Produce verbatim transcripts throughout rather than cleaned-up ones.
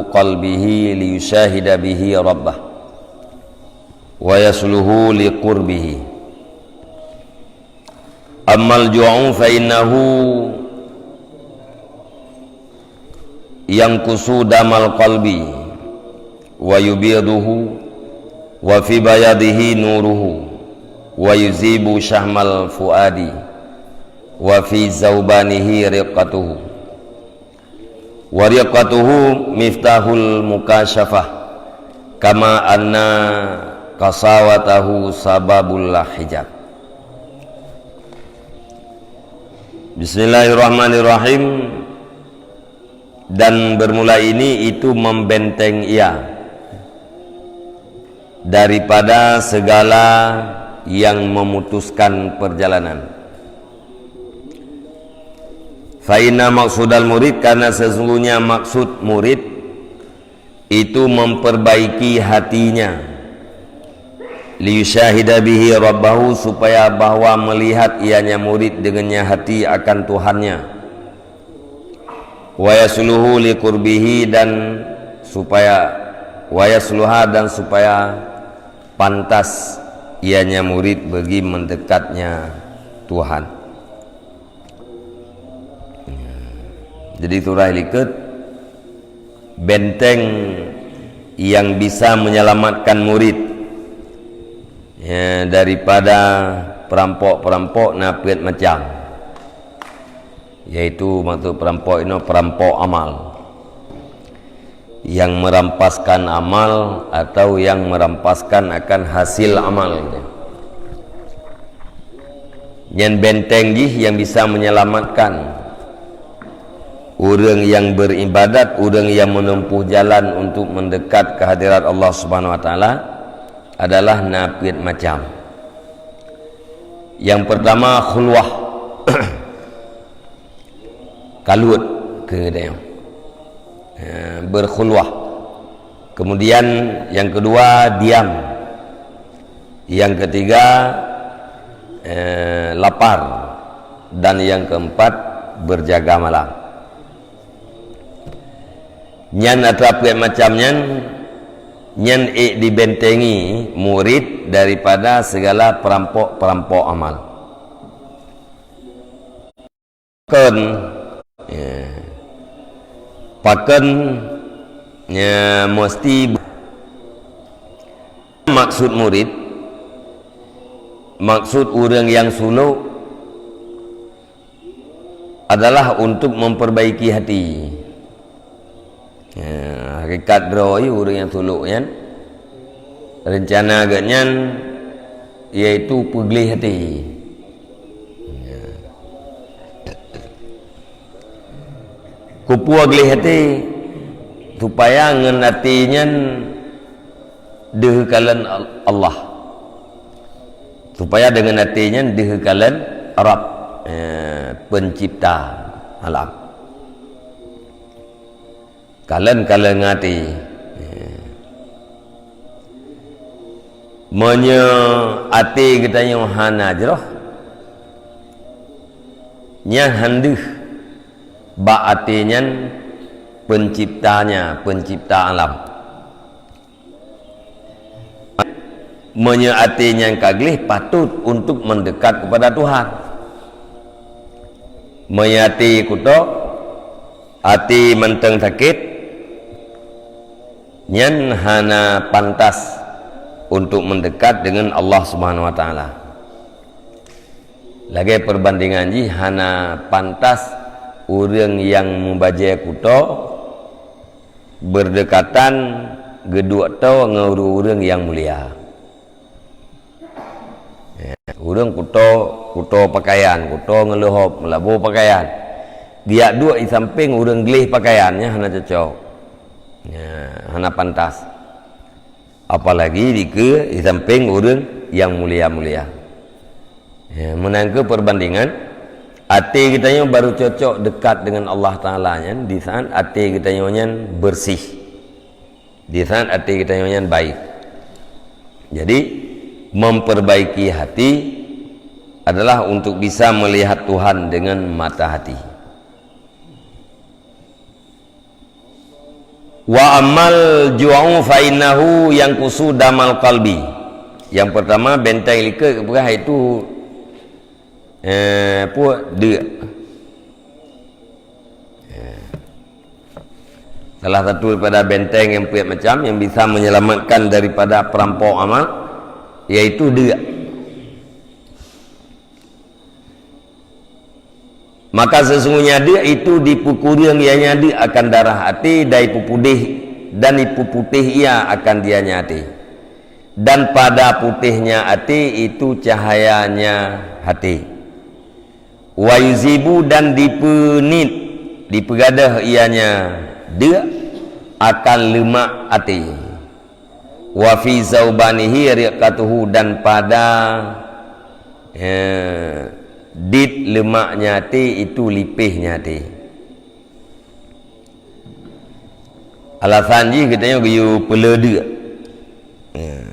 qalbihi liyusyahida bihi rabbah wa yasluhu liqurbihi. Ammal ju'u fa innahu yanqusu damal qalbi wa yubiduhu wa fi bayadihi nuruhu wa yuzibu syahmal fuadi wa fi zaubanihi riqatuhu. Wa riqatuhu miftahul mukasyafah, kama anna qasawatahu sababul hijab. Bismillahirrahmanirrahim. Dan bermula ini itu membenteng ia daripada segala yang memutuskan perjalanan. Fa inna maqsudal murid, karena sesungguhnya maksud murid itu memperbaiki hatinya. Liyusyahida bihi rabbahu, supaya bahwa melihat ianya murid dengannya hati akan Tuhannya. Wa yasluhu liqurbihi, dan supaya, wa yasluha, dan supaya pantas ianya murid bagi mendekatnya Tuhan. Jadi, surah likot benteng yang bisa menyelamatkan murid, ya, daripada perampok-perampok na peuet macam, yaitu maksud perampok inoe perampok amal, yang merampaskan amal atau yang merampaskan akan hasil amal. Nyan benteng jih yang bisa menyelamatkan ureuëng yang beribadat, ureuëng yang menempuh jalan untuk mendekat ke hadirat Allah Subhanahu Wa Taala adalah na peuet macam. Yang pertama, khulwah. Kaluet keu geutanyoe. Eh, berkhulwah. Kemudian yang kedua, diam. Yang ketiga, eh, lapar. Dan yang keempat, berjaga malam. Nyan atra peuet macam nyan, nyan ék dibentengi murid daripada segala perampok-perampok amal. Pakon, ya. Pakon, ya, mesti maksud murid, maksud ureuëng nyang sulok adalah untuk memperbaiki hati. Ya, hakikat droe ureuëng nyang sulok nyan, rencana geuhnyan yaitu peugleh até. Ya. Keupeue gleh até? Supaya ngon até nyan deuh kalon Al-, Allah. Supaya deungon até nyan deuh kalon Rabb, eh, pencipta alam. Kalon-kalon ngon até. Meunyoe até geutanyoe hana jroh, nyan han deuh bak até nyan penciptanya, pencipta alam. Meunyoe até nyan ka gleh, patot untuk mendekat kepada Tuhan. Meunyoe até kutok, até mantong sakét, nyan hana pantas untuk mendekat dengan Allah Subhanahu Wa Taala. Lagée perbandingan jih, hana pantas ureuëng nyang mubajée kutok berdekatan geuduek toe ngon ureuëng-ureuëng nyang mulia. Ya, ureuëng kuto, kuto pakaian, kuto ngeuleuhop, meulabu pakaian. Geujak duek di sampéng ureuëng gleh pakaian, nyan hana cocok. Ya, hana pantas. Apalagi dikeue di sampéng ureuëng nyang mulia-mulia. Ya, meunan keuh perbandingan, até geutanyoe baru cocok dekat dengan Allah Taala nyan di saat até geutanyoe nyan bersih. Di saat até geutanyoe nyan baik. Jadi, memperbaiki hati adalah untuk bisa melihat Tuhan dengan mata hati. Wa ammal ju'u fa innahu yanqusu damal qalbi. Yang pertama, benteng likot geupeugah, iaitu, eh, peue, deuk. Eh. Salah satu daripada benteng yang peuet macam yang bisa menyelamatkan daripada perampok amal, iaitu deuk. Maka sesungguhnya deuk itu dipeukureueng ianya deuk akan darah até, dan ipeuputéh, dan ipeuputéh ia akan dianya até. Dan pada putéhnya até itu cahayanya até. Wa yuzibu, dan dipeuniet, dipeugadôh ianya deuk akan leumak até. Wa fi zaubanihi riqatuhu, dan pada, eh, dit leumaknya até itu lipéhnya até. Alasan jih geutanyoe geuyue peuleudeuk. Eh.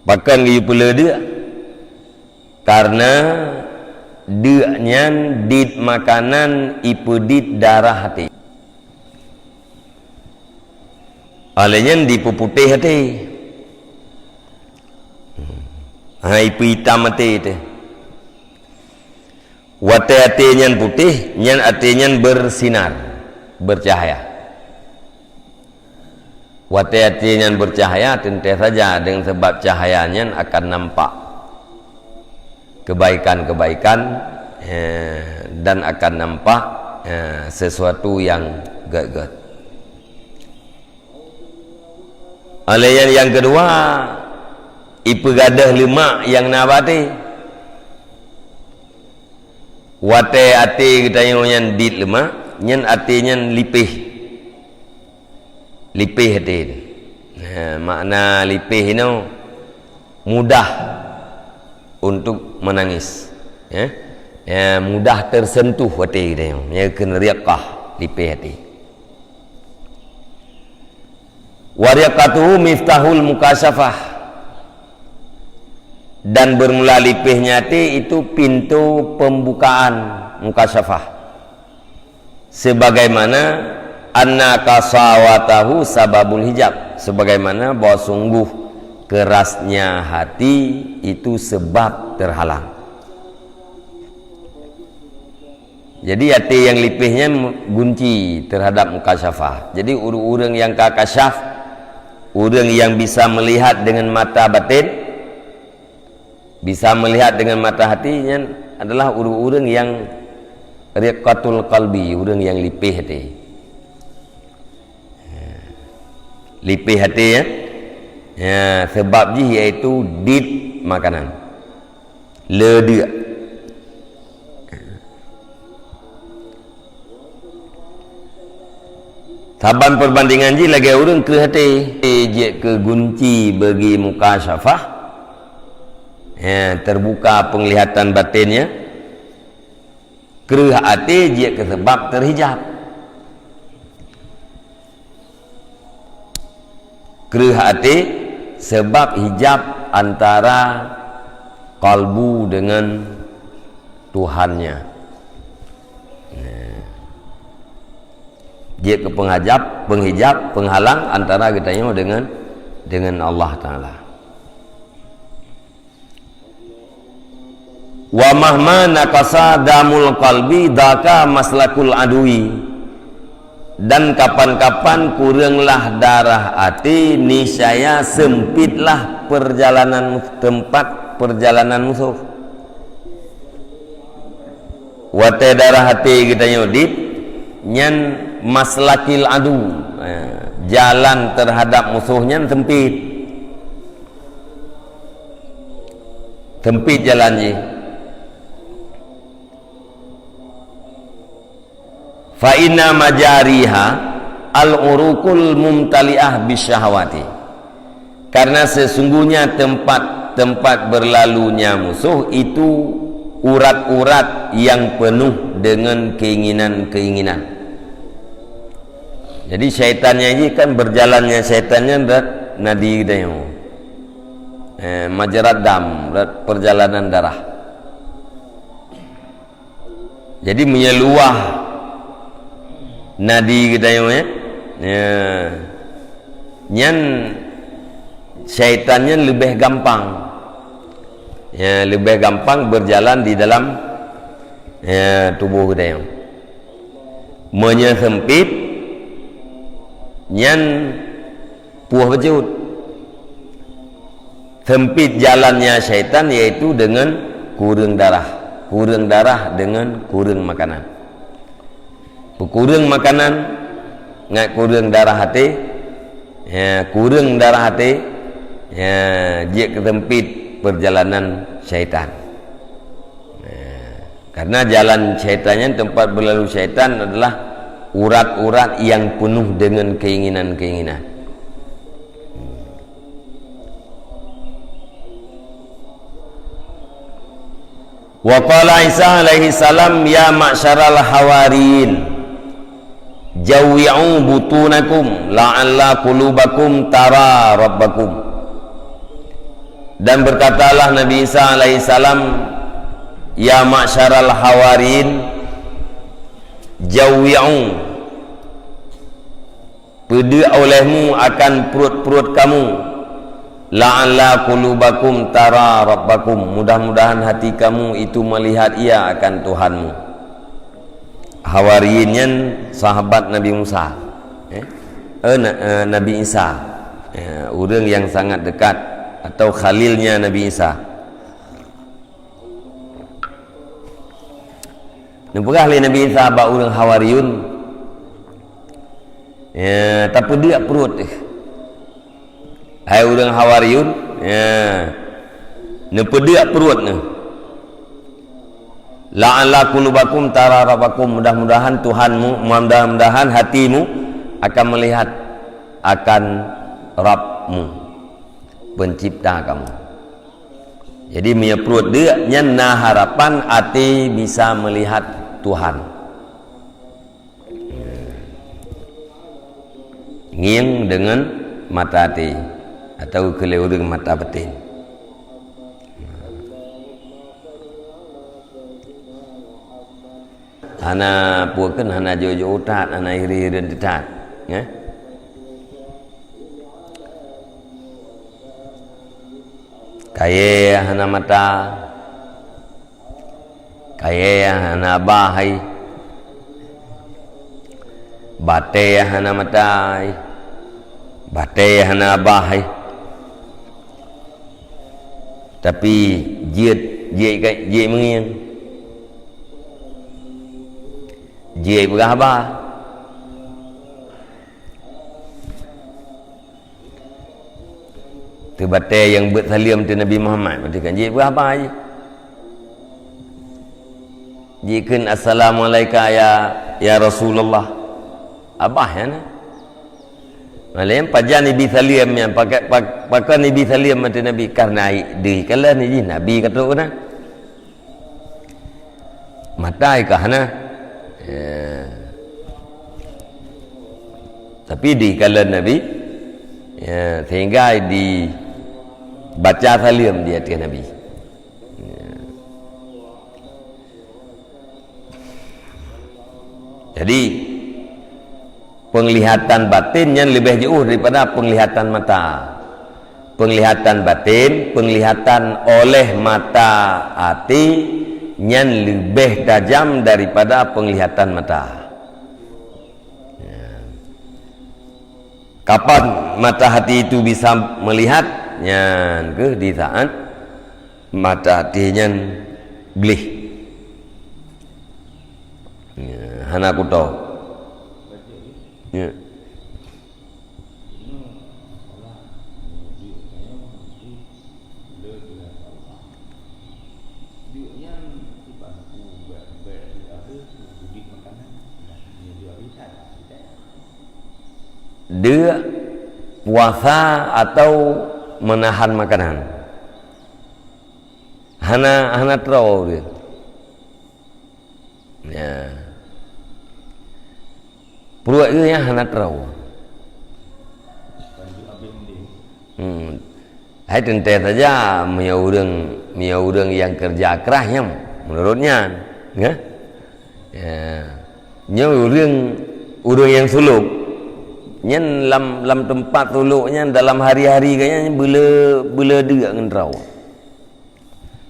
Pakon geuyue peuleudeuk? Karena deuk nyan dit makanan ipeudit darah até. Oleh nyan dipeuputéh até. Ha, ipeuitam até teuh. Watée até nyan putéh, nyan até nyan bersinar, bercahaya. Watée até nyan bercahaya, teuntée saja deungon sabab cahaya nyan akan nampak kebaikan-kebaikan, eh, dan akan nampak, eh, sesuatu nyang gét-gét. Oleh nyan nyang keudua, ipeugadôh leumak nyang na bak até. Watée até geutanyoe nyan dit leumak, nyan até nyan lipéh. Lipéh até. Nah, makna lipéh inoe mudah untuk menangis, ya. Ya, mudah tersentuh até geutanyoe. Nyan kheun riqah, lipéh até. Wa riqatuhu miftahul mukasyafah. Dan bermula lipéhnya até itu pintu pembukaan mukasyafah. Sebagaimana anna qasawatahu sababul hijab. Sebagaimana bahwa sungguh kerasnya hati itu sebab terhalang. Jadi, até nyang lipéh nyan gunci terhadap mukasyafah. Jadi, ureuëng-ureuëng nyang ka kasyaf, ureuëng nyang bisa melihat dengan mata batin, bisa melihat dengan mata hati, nyan adalah ureuëng-ureuëng nyang riqatul qalbi, ureuëng nyang lipéh até. Lipéh até, ya. Ya, sebab jih iaitu dit makanan. Le deuk. Saban perbandingan jih lagée ureuëng kreueh até. Jeuet keu gunci bagi mukasyafah. Ya, terbuka penglihatan batinnya. Kreueh até jeuet keu sebab terhijab. Kreueh até sebab hijab antara kalbu dengan Tuhannya. Nah. Jeuet keu penghajab, penghijab, penghalang antara geutanyoe dengan, dengan Allah Taala. Wa mahma naqasa damul qalbi daka maslakul adui. Dan kapan-kapan kureuenglah darah até, niscaya sempitlah perjalanan mus-, tempat perjalanan musuh. Watée darah até geutanyoe dit, nyan maslakil adu, eh, jalan terhadap musuh nyan sempit. Sempit jalan jih. Fa inna majariha al-uruqul mumtali'ah bisyahawati. Karena sesungguhnya tempat-tempat berlalunya musuh itu urat-urat yang penuh dengan keinginan-keinginan. Jadi, syaitannya ini kan berjalannya syaitannya dat nadi geutanyoe. Eh, majrad dam, dat perjalanan darah. Jadi, meunyoe luwah nadi geutanyoe, ya, Ya. Nyan syaitan nyan leubeh gampang. Ya, leubeh gampang berjalan di dalam, ya, tuboh geutanyoe. Meunyoe seumpit, nyan puih bacut. Seumpit jalannya syaitan, yaitu dengan kureueng darah. Kureueng darah dengan kureueng makanan. Peukureueng makanan ngat kureueng darah até, ya, kureueng darah até, ya, jeuet keu seumpit perjalanan syaitan. Ya, karena jalan syaitan nyan, tempat berlalu syaitan adalah urat-urat yang penuh dengan keinginan-keinginan. Wa qala Isa alaihi salam, "Ya ma'syaral hawariyin, jawwi'u butunakum la'alla qulubakum tara rabbakum." Dan berkatalah Nabi Isa alaihi salam, "Ya ma'syaral hawariyin, jawwi'u, peudeuek olehmu akan pruet-pruet kamu, la'alla qulubakum tara rabbakum, mudah-mudahan hati kamu itu melihat ia akan Tuhanmu." Hawariyin nyan sahabat Nabi Musa. Eh? Eh, na-, eh, Nabi Isa. Ya, ureueng yang sangat dekat atau khalilnya Nabi Isa. Neupeugah lé Nabi Isa bak ureueng Hawariyun, ya, tapeudeuek pruet, eh. Hai ureueng Hawariyun, ya, neupeudeuek pruet neuh. La'alla qulubakum tara rabbakum, mudah-mudahan Tuhanmu, mudah-mudahan hatimu akan melihat akan Rabbmu, pencipta kamu. Jadi, meunyoe pruet deuek, nyan na harapan até bisa melihat Tuhan. Ngieng deungon mata até, atau keu lé ureueng mata batin. Hana peue kheun, hana jok-jok that, hana hireuen-hireuen that, ya. Kayée hana mata, kayée hana babah, batée hana mata, batée hana babah. Tapi jeuet, jeuet ka, jeuet meungieng. Jeuet peugah haba. Teubatée nyang beuet saleuem teu Nabi Muhammad, berarti kan jeuet peugah haba jih. Jikheun, "Assalamualaika ya, ya Rasulullah." Babah nyan. Malém pajan ibi saleuem nyan, pakai, pak-, pakon ibi saleuem ateueh Nabi, karena i-, dikalon jih Nabi ka trok keunan. Mata i ka hana. Ya. Tapi dikalon Nabi, ya, sehingga dibaca saleuem di ateueh Nabi. Ya. Jadi, penglihatan batin nyan leubeh jiôh daripada penglihatan mata. Penglihatan batin, penglihatan oleh mata até nyan leubeh tajam daripada penglihatan mata. Ya. Kapan mata hati itu bisa melihat? Nyan keuh di saat mata até nyan bléh. Ya, hana kuto. Ya. Deuk, puasa atau menahan makanan. Hana, hana troe ureuëng. Ya. Pruet geuh nyang hana troe. Hmm. Hai teuntée saja meunyoe ureuëng, meunyoe ureuëng nyang keureuja kras nyan, meunurot nyan, ya. Ya. Nyoe ureuëng, ureuëng nyang sulôb, Nyan lam, lam teumpat tulok nyan dalam hari-hari geuh nyan beuleu, beuleu deuk ngon droe.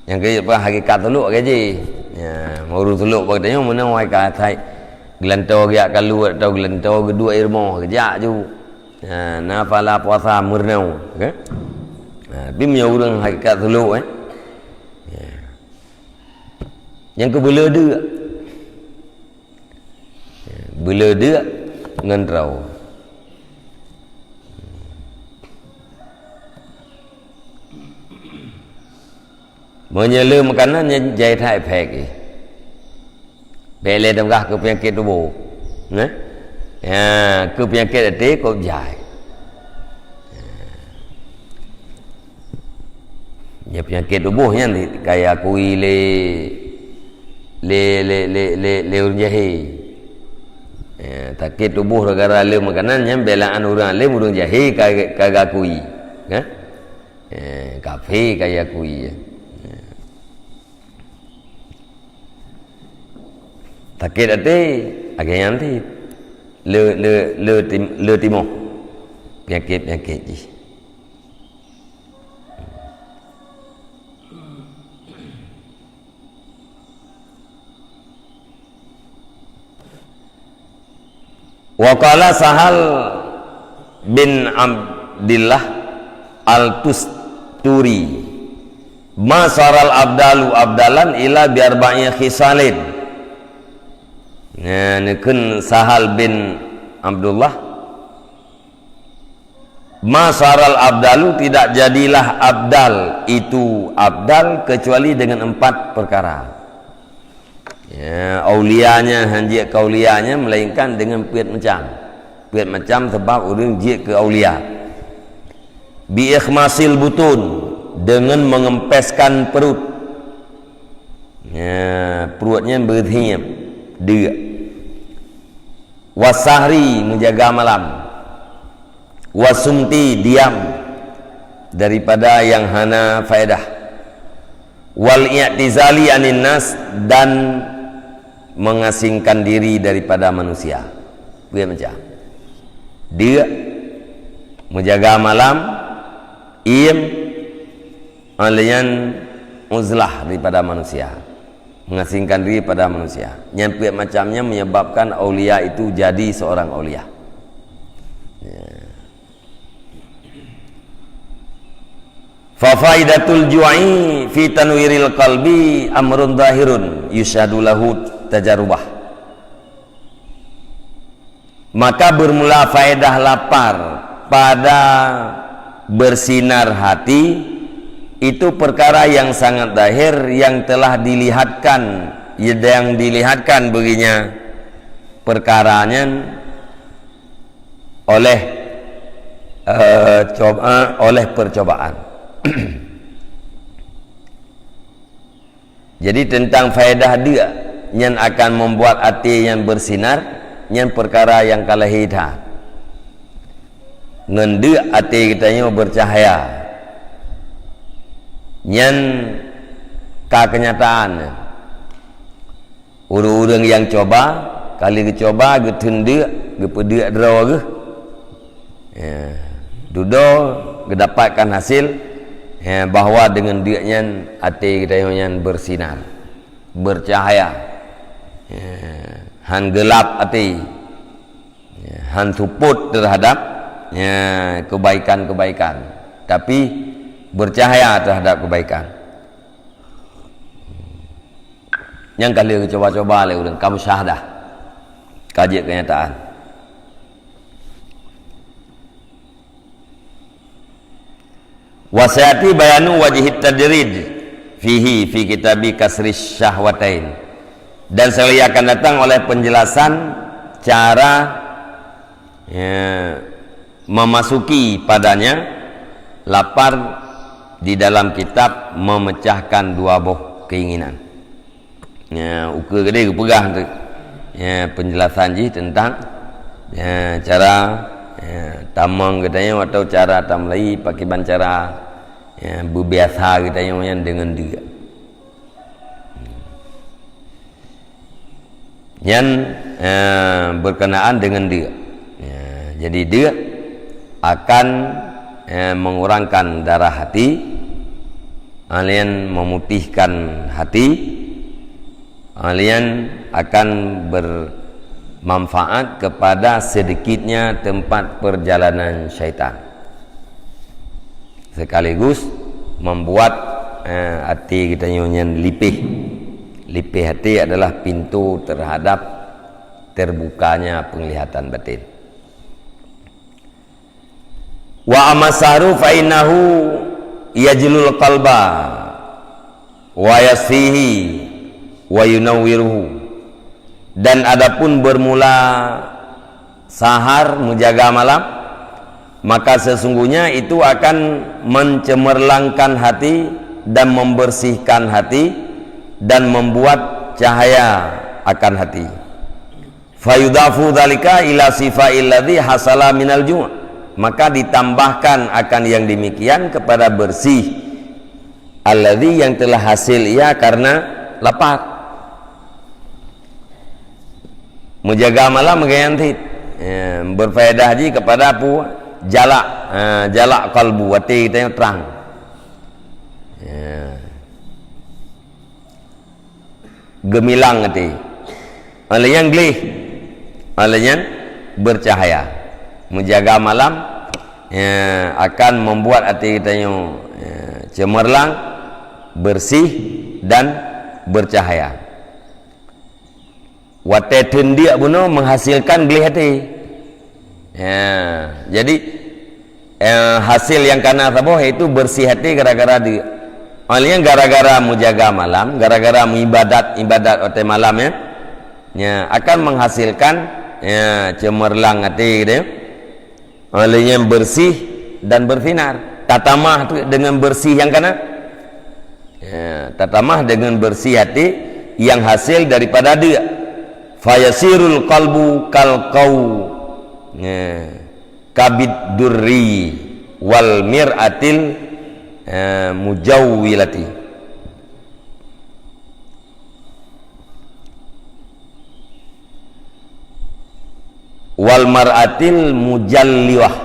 Nyang keu peue hakikat tulok lagèe jih. Ya, meuru tulok bak tanyoe meunoe hai ka thai. Geulantoe geujak kaluet atau geulantoe geuduek i rumoh geujak ju. Ya, na phala puasa meurunoe, kan? Ha, tapi meunyoe ureueng hakikat tulok, eh. Ya. Nyang keu beuleu deuk. Beuleu deuk ngon droe. Meunyoe le makanan nyan jai that efek jih. Bèk lé teupeugah keu peunyakét tuboh. Nah. Ya, keu peunyakét até kok jai. Ya, peunyakét tuboh nyan di-, ka jiakui lé, lé, lé, lé, lé, lé ureueng jahé. Ya, sakét tuboh gara-gara le makanan nyan beulaan ureueng além, ureueng jahé ka, ka jiakui. Ya? Ya, kafé ka jiakui. Ya. Sakét até, lagèe nyan cit. Le, le, le tim-, le timoh peunyakét-peunyakét jih. Wa qala Sahal bin Abdillah Al-Tusturi, "Ma saral abdalu abdalan illa bi arba'i khisalin." Nah, neukheun Sahal bin Abdullah, "Ma saral abdalu, tidak jadilah abdal itu abdal kecuali dengan empat perkara." Ya, aulia nyan hana jeuet keu aulia nyan melainkan dengan peuet macam. Peuet macam sabab ureueng jeuet keu aulia. "Bi ikhmasil butun", dengan mengempeskan perut. Ya, perut nyan beuthiep, deuk. "Wasahri", menjaga malam. "Wasumti", diam daripada yang hana faedah. "Wal i'tizali anin nas", dan mengasingkan diri daripada manusia. Peuet macam. Deuk, menjaga malam, iem, Aulia nyan uzlah daripada manusia, mengasingkan diri pada manusia. Nyan peuet macam nyan menyebabkan aulia itu jadi seorang aulia. Ya. "Fa faidatul ju'i fi tanwiril qalbi amrun zahirun yusyhadu lahu tajarubah." Maka bermula faedah lapar pada bersinar hati, itu perkara yang sangat zahir yang telah dilihatkan, yang dilihatkan baginya perkara nyan oleh, eh, coba, oleh percobaan. Jadi, teuntang faedah deuk nyan akan membuat até nyan bersinar, nyan peukara nyang ka lahé that. Ngon deuk até geutanyoe beucahya. Nyan ka keunyataan. Ureuëng-ureuëng nyang cuba, ka lheueh geucuba, geutheun deuk, geupeudeuk droe geuh. Ya, dudoe geudapatkan hasil, ya, bahwa deungon deuk nyan até geutanyoe nyan beusinar, beucahya. Ya, han geulap até. Ya, han seupôt teuhadap, ya, keubaikan-keubaikan, tapi beucahya teuhadap keubaikan. Nyang ka lheueh geucuba-cuba lé ureuëng, ka musyahadah, ka jeuet keunyataan. Wa sayati bayanu wajhit tadrid fihi fi kitabi kasri syahwatain. Dan sekali akan datang oleh penjelasan cara, ya, memasuki padanya lapar di dalam kitab memecahkan dua boh keinginan. Ya, ukeue keudeh geupeugah tu. Ya, penjelasan jih tentang, ya, cara, ya, tamong geutanyoe atau cara tamulai pakriban cara, ya, beubiasa geutanyoe nyan deungon deuk. Nyan, eh, berkenaan dengan deuk. Ya, Jadi deuk akan, eh, mengurangkan darah hati, alien memutihkan hati, alien akan bermanfaat kepada sedikitnya tempat perjalanan syaitan. Sekaligus membuat, eh, hati kita nyoe nyan lipih. Lipih hati adalah pintu terhadap terbukanya penglihatan batin. Wa amma sahru fa innahu yajlul qalba wa yasfihi wa yunawwiruhu. Dan adapun bermula sahar, menjaga malam, maka sesungguhnya itu akan mencemerlangkan hati dan membersihkan hati dan membuat cahaya akan hati. Fayudhafu dzalika ila sifail ladzi hasala minal ju'. Maka ditambahkan akan yang demikian kepada bersih alladzi yang telah hasil ia karena lapar. Menjaga malam meugayan cit. Ya, berfaedah ji kepada apa? Jalak, ha, jalak kalbu, hati kita yang terang. Ya. Gemilang hati. Oleh yang gleh, oleh yang bercahaya. Menjaga malam, ya, akan membuat hati kita nyoe, ya, cemerlang, bersih dan bercahaya. Watée teundiek bunoe menghasilkan gleh hati. Ya, jadi, eh, hasil yang kana saboh yaitu bersih hati gara-gara deuk. Maklumnya gara-gara menjaga malam, gara-gara mengibadat, ibadat watée malam ya. Ya, akan menghasilkan, ya, cemerlang hati gitu ya. Oleh nyan bersih dan bersinar. Tatamah tu dengan bersih yang kana. Ya, tatamah dengan bersih hati yang hasil daripada deuk. Fayasirul qalbu kal qau. Ya. Kabid durri wal mir'atil, ya, mujawwilati. Wal mar'atil mujalliwah.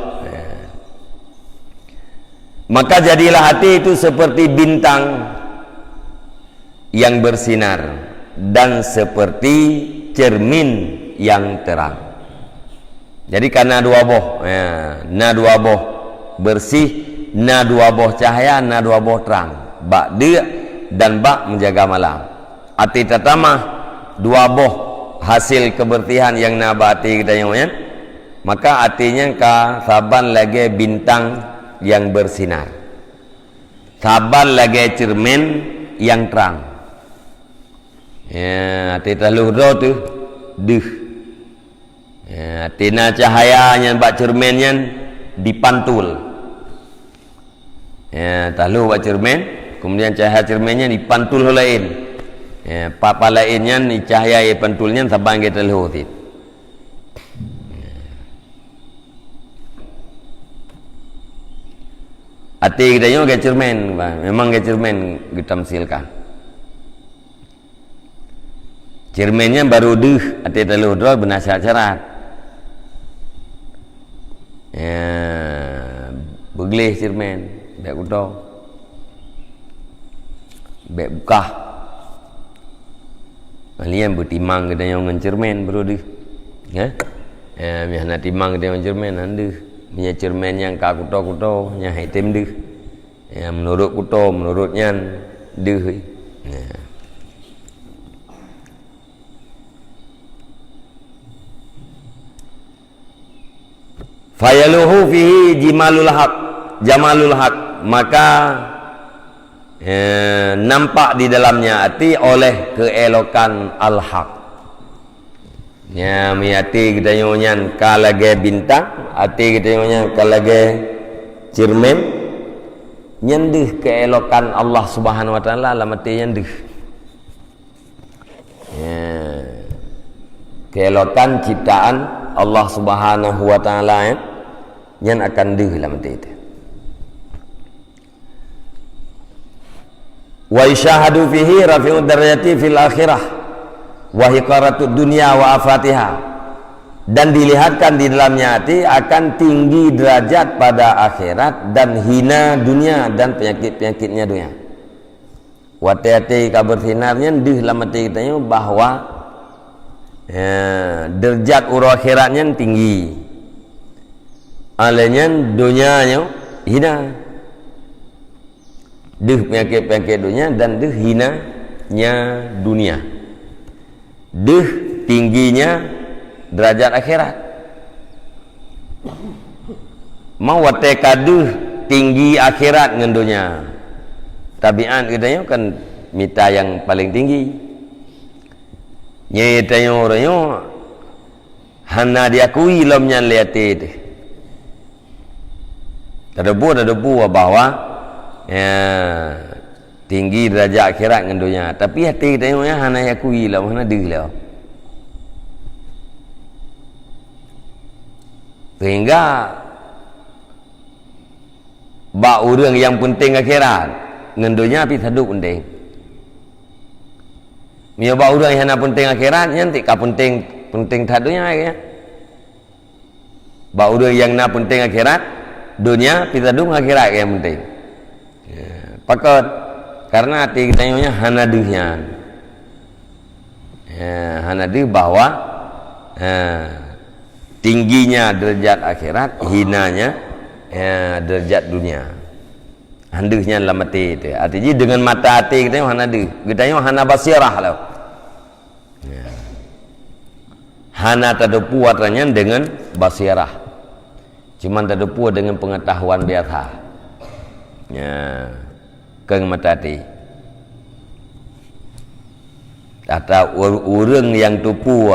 Maka jadilah hati itu seperti bintang yang bersinar dan seperti cermin yang terang. Jadi kana dua boh, ya, na dua boh bersih, na dua boh cahaya, na dua boh terang. Bak deuk dan bak menjaga malam. Até tatamah dua boh hasil kebersihan nyang na bak até geutanyoe nyan, maka até nyan ka saban lagée bintang nyang bersinar, saban lagée ceureumen nyang trang. Ya, até taloh droe teuh deuh. Ya, até na cahaya nyan bak ceureumen nyan dipantul. Ya, taloh bak ceureumen, kemudian cahaya ceureumen nyan dipantul lé laén. Ya, papa laén nyan, cahaya nyang pantul nyan saban lagée taloh cit. Até geutanyoe lagée ceureumen, memang lagée ceureumen geutamsilkan. Ceureumen nyan barô deuh, até taloh droe beuna syarat-syarat. Ya, beugleh ceureumen, bék kuto, bék bukah. Malian beutimang geutanyoe ngon ceureumen barô deuh. Ya? Ya, meuhana timang geutanyoe ngon ceureumen, han deuh. Meunyoe ceureumen nyang ka kuto-kuto, nyan han tem deuh. Ya, meunurot kuto, meunurot nyan deuh. Ya. Fayaluhu fihi jimalul haq, jamalul haq, maka, eh, nampak di dalamnya até oleh keelokan al-haq. Nya, meunyoe até geutanyoe nyan ka lagée bintang, até geutanyoe nyan ka lagée ceureumen, nyan deuh keelokan Allah Subhanahu wa Taala lam até nyan deuh. Ya. Keelokan ciptaan Allah Subhanahu wa Taala, ya, nyan akan deuh lam até teuh. Wa yusyahadu fihi rafi'ud darajati fil akhirah wa hiqaratud dunya wa afatiha. Dan dilihatkan di dalamnya até akan tinggi derajat pada akhirat dan hina dunia dan penyakit-penyakitnya dunia. Watée até ka bersinar nyan deuh lam até geutanyoe bahwa, ya, derajat uroe akhirat nyan tinggi. Alai nyan donya nyoe hina. Deuh penyakit-penyakit dunia dan deuh hinanya dunia. Deuh tingginya derajat akhirat. Mau watée ka deuh tinggi akhirat ngon donya. Tabiat geutanyoe kan mita nyang paléng tinggi. Nyoe tanyoe uroe nyoe hana diakui lom nyan lé até teuh. Teudebu, teudebu bahwa, ya, tinggi derajat akhirat ngon donya. Tapi até tanyoe nyan hana diakui lom, hana deuh lom. Sehingga bak ureuëng nyang peunteng akhirat, ngon donya pih sadub peunteng. Meunyoe bak ureuëng nyang hana peunteng akhirat, nyan tik ka peunteng, peunteng that donya, ya. Bak ureuëng nyang na peunteng akhirat, donya pih sadub ngon akhirat nyang peunteng. Ya, pakon? Karena até geutanyoe nyan hana deuh nyan. Ya, hana deuh bahwa, ya, tingginya derajat akhirat, hinanya, ya, derajat dunia. Hana deuh nyan lam até teuh. Arti jih deungon mata até geutanyoe hana deuh. Geutanyoe hana basirah lom. Ya. Hana teudepu atra nyan deungon basirah. Cuman teudepu deungon pengetahuan biasa. Ya. Keu mata até. Atra ur-, ureuëng nyang teupu,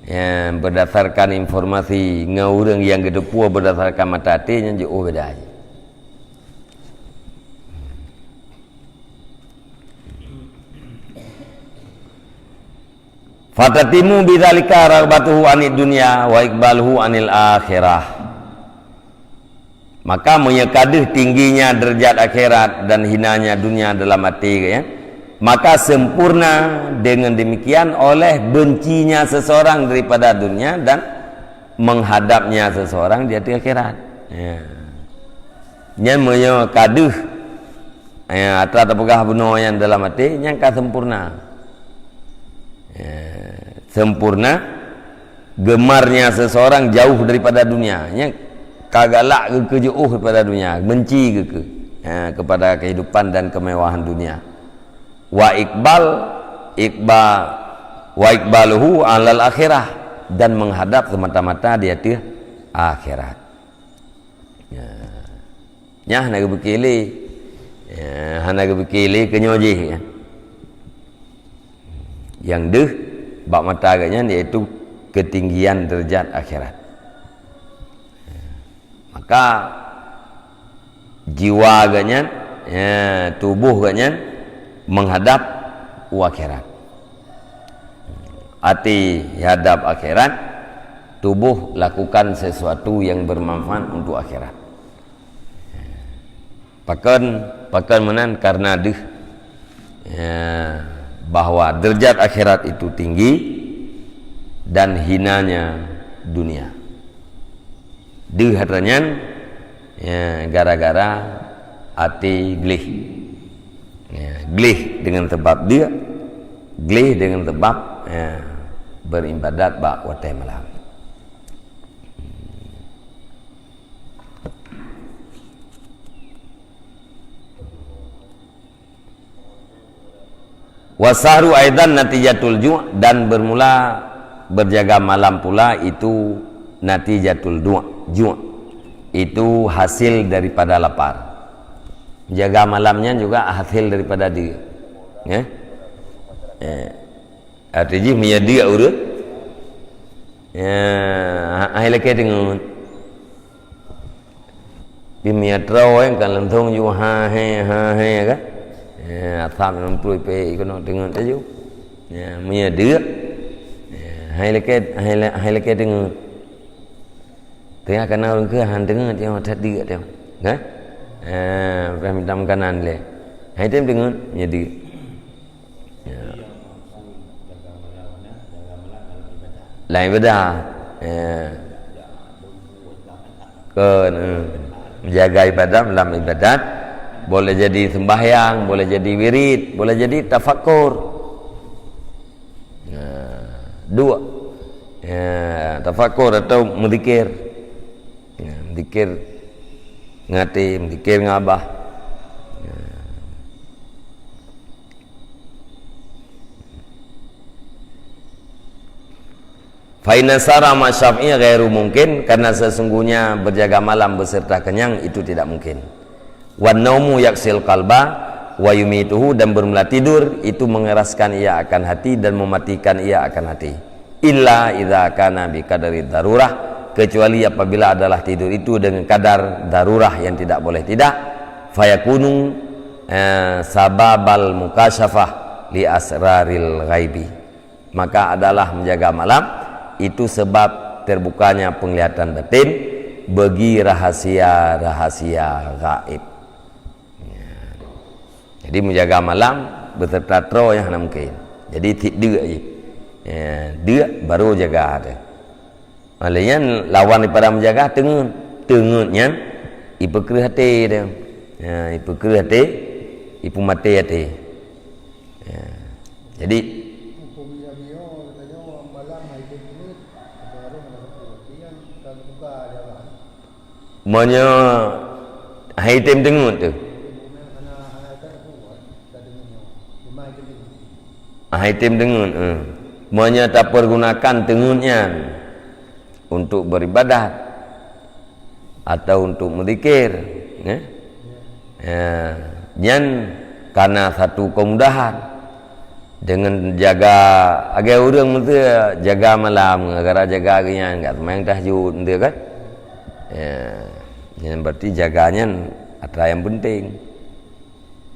ya, berdasarkan informasi ngon ureuëng nyang geuteupu berdasarkan mata até nyan jiôh beda. Fatatimu bidzalika raghbatuhu anid dunya wa iqbaluhu anil akhirah. Maka meunyoe ka deuh tingginya derajat akhirat dan hinanya dunia dalam até, ya, maka sempurna dengan demikian oleh bencinya seseorang daripada dunia dan menghadapnya seseorang di até akhirat. Ya. Nyan meunyoe ka deuh, ya, atra tapeugah bunoe nyan dalam até, nyan ka sempurna. Ya, sempurna gemarnya seseorang jauh daripada dunia. Nyan ka galak geukeujeuôh daripada dunia, benci geuke, ya, kepada kehidupan dan kemewahan dunia. Wa iqbal, iqba-, wa iqbaluhu alal akhirah, dan menghadap semata-mata di ateueh akhirat. Ya. Nyan hana geupike lé. Ya, hana geupike lé keu nyoe jih, ya. Nyang deuh bak mata geuh nyan yaitu ketinggian derajat akhirat. Maka jiwa geuh nyan, ya, tuboh geuh nyan menghadap u akhirat. Até hadap akhirat, tuboh lakukan sesuatu yang bermanfaat untuk akhirat. Pakon, pakon meunan karena deuh, ya, bahwa derajat akhirat itu tinggi dan hinanya dunia. Deuh atra nyan, ya, gara-gara até gleh. Ya, gleh dengan sebab deuh, gleh dengan sebab, ya, beribadat bak watée malam. Wasahru aidan natijatul ju', dan bermula berjaga malam pula itu natijatul du', ju'. Itu hasil daripada lapar. Jaga malam nyan juga hasil daripada deuh. Ya? Eh. Arti jih meunyoe deuh ureuëng, ya, hai lakée deungon. Di meunyoe troe kan leuntong ju ha he, ha he kan. Ya, asam lam pruet pe ikono deungon taju. Ya, meunyoe deuh. Ya, hai lakée, hai la-, hai lakée deungon. Teuka kana ureuëng keu han deungon taju that deuh taju. Kan? Eh, pernah minta makanan lé. Hai tem deungon, meunyoe deuh. Ya. Lain ibadat. Ya. Kon, eh, menjaga ibadat dalam ibadat. Boleh jadi sembahyang, boleh jadi wirid, boleh jadi tafakur. Ya. Dua. Ya, tafakur atau menzikir. Ya, zikir ngaté, zikir ngabah. Ya. Fa inna sahara ma'a syab'i ghairu mungkin, karena sesungguhnya berjaga malam beserta kenyang itu tidak mungkin. Wan naumu yaksil qalba wa yumituhu, dan bermula tidur itu mengeraskan ia akan hati dan mematikan ia akan hati. Illa idza kana bi qadari darurah, kecuali apabila adalah tidur itu dengan kadar darurah yang tidak boleh tidak, fayakunu, eh, sababal mukasyafah li asraril ghaibi. Maka adalah menjaga malam itu sebab terbukanya penglihatan batin bagi rahasia-rahasia gaib. Ya. Jadi menjaga malam beserta troe nyang hana mungkin. Jadi tieb deuk jih. Ya, deuk baru jaga tu. Oleh nyan lawan daripada menjaga teungeut. Teungeut nyan ipeukreuh até tu. Ya, ipeukreuh até, ipeumaté até. Ya. Jadi, hukum Islam nyoe, katanya malam hai teungeut, atau harus ada hukum. Jadi kan, kalau buka jalan. Meunyoe hai tem teungeut tu. Hai tem teungeut, eh. Meunyoe tapergunakan teungeut nyan untuk beribadat atau untuk menzikir, ya. Ya, nyan kana satu kemudahan. Dengan jaga, agai ureuëng meusti jaga malam, gara jaga geuh nyan, ka seumayang tahajud, beutôi kan? Ya, nyan berarti jaga nyan atra nyang penting.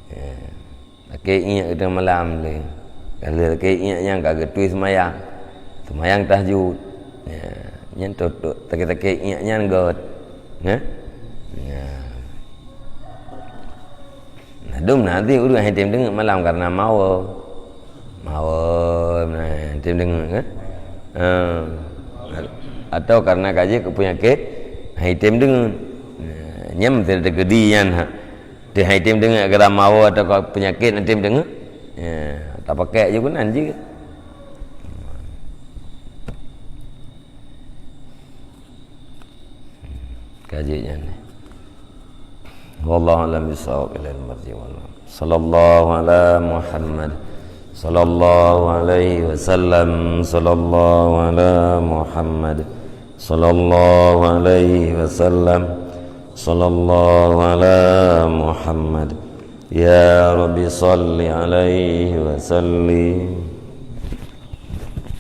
Ya. Lakée iék teuh malam lé. Ka lheueh lakée iék nyan ka geutui seumayang. Seumayang tahajud. Ya, nyan toh, toh, takée-takée iék nyan göt. Ya? Ya. Nah, dum nanti ureuëng hai tem teungeut malam karena mawe. Mawe, nah, hai tem teungeut, kan? Ha. Atau karena ka jeuet keu peunyakét hai tem teungeut. Nah, nyan meusti teukeudi nyan, ha. Teuh hai tem teungeut gara mawe atawa peunyakét hai tem teungeut. Ya, tapakai je keunan jih. Ka jeuet nyan. Wallahu a'lam bissawab, ilaihil marji' wal ma'ab. Sallallahu ala Muhammad. Sallallahu alaihi wasallam. Sallallahu ala Muhammad. Sallallahu alaihi wasallam. Sallallahu ala Muhammad. Ya Rabbi salli alaihi wa sallim.